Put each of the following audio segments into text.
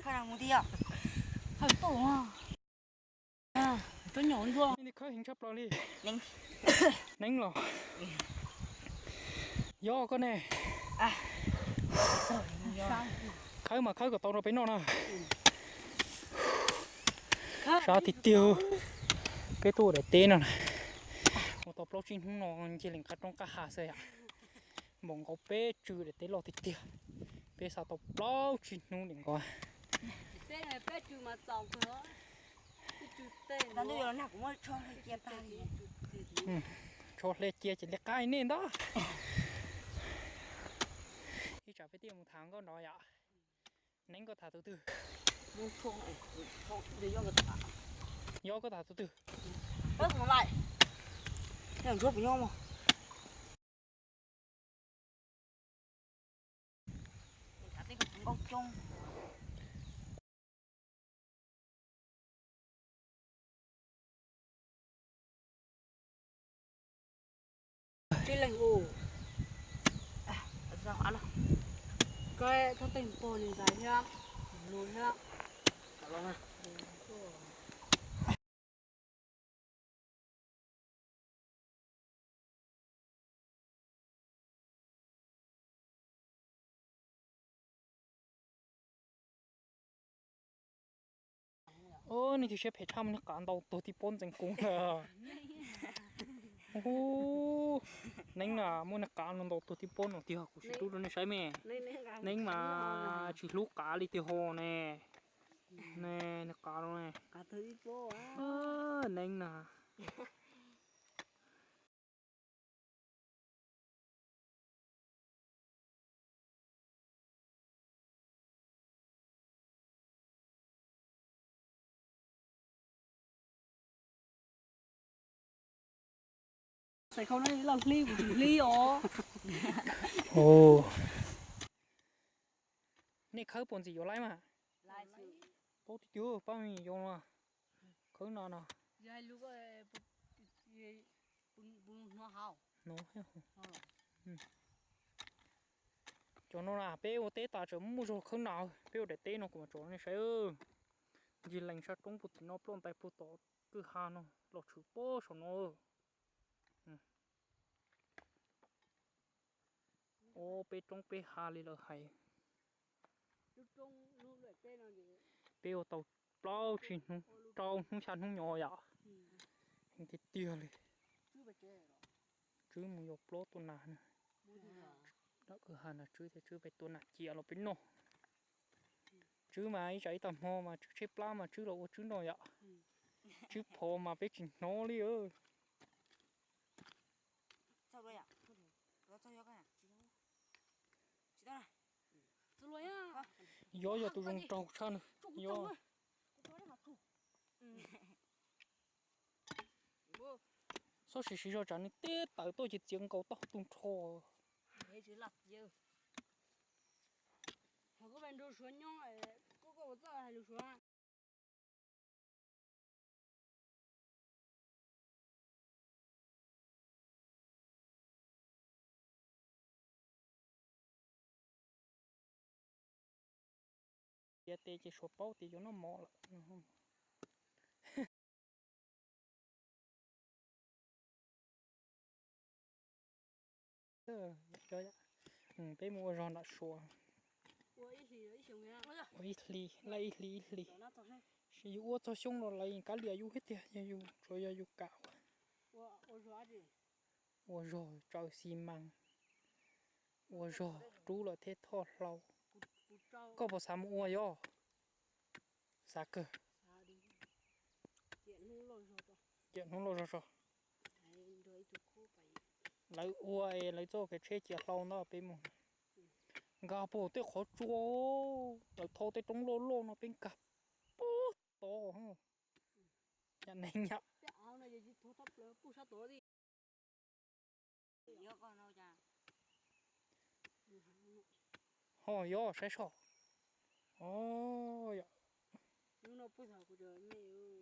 Mus ti yom. Khawb heev tshaj plaws li. Neeb los. Yog koj ne. Khawb mas khawb kom tau rau peb noj na. Sab tiag tiag. Peb tuaj daim teb no na, ua tau plaub tsib hnub no nce li qab roob qab hav xwb yom. Npaum nkaus peb tsw daim teb loj tiag tiag. Peb xa tau plaub tsib hnub li nkaus. Tsho hle cia ces li qab nej ntag. Ib tsam peb thiaj mus tham nkauj nrov yom. Neeb koj tham tus twg? Yog koj tham tus twg? Koj thov teeg pog nws ntxhais thiab, lus thiab. Ub, nej tus siab phem tshaj, muaj niag qav ntaus tuag tib pob ntxeev kuv na. Ub, Neeb na, muaj niag qav no ntaus tuag tib pob no tiag, kuv sim rub rau nej saib me. Neeb mas tsis hlub qav li tiag ho ne. Ne, niag qav no ne. Neeb na. Xav khau no loj hli kuv tsis hli os. Nej khawb puas ntxim yuav laib mas? Paub tiag tiag, pab me nyuam yaus no. Khawb no no. Cov no na peb ua teb tas tseem muaj zog khawb na, peb ua daim teb no kuv mam tsom nej saib. Ncig lees sab roob puag tim no ploj ntais puag tom kwj ha no los tshwm pob saum no. Ob peb roob peb ha li lawv hais. Peb ua tau plaub tsib hnub, rau hnub xya hnub nyo yom. Heev tiag tiag li. Tswb mus yos plob tua nas na. Dab kwj ha no tswb thiab, tswb peb tua nas cia los peb noj. Tswb mas ib tsam ib tag hmo mas tswb tshaib plab mas tswb los ua tswb noj yom. Tswb phom mas peb tsis hnov li. Yog yog tus zoo nraug tshaj no. Yog. Txhob siv siv zog tsam nws teb tawm tuaj ces txiav nkaus tau tu nrho. Cia tes ces suav paub tias yuav noj mov lawm. Peb mus ua zog nram suav. Ua ib hlis, laij ib hlis ib hlis. Yus ua txog xyoo los lawv kab lias yus thiab tiag, yog yus tsuas yog yus kam ua. Ua zog tsaws xi mas, ua zog rub lawm thiab thoj hlau. Koj puas xav mus ua yog? Xav kawg. Ciam hnub loj zog zog. Lawv ua es lawv txoj kev tsheb cia hlau ntawd peb mus. Nkag puag tej qhov tsua, lawv thau tej roob loj loj no peb nkag puag tod. Yam neeg yom. Ho yog saib soj. Puag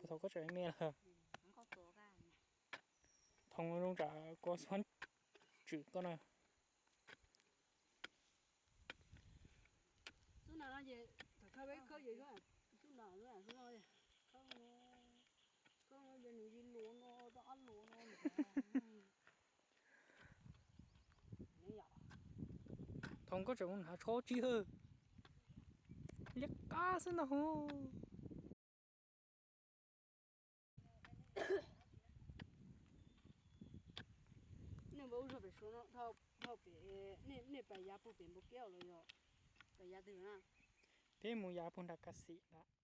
thaum koj tseem me lawm. Thoom zoo tsam koj xuab tswm koj na. Thaum koj tseem mus hnav tsho tsis hwm, liab qab xwb ntag hu. Nej npau zog pem suav no dhau, dhau pem, nej pais yav puag pem npau kiab los yog pais yav twg na? Peb mus yav puag nram Kas Xim nram.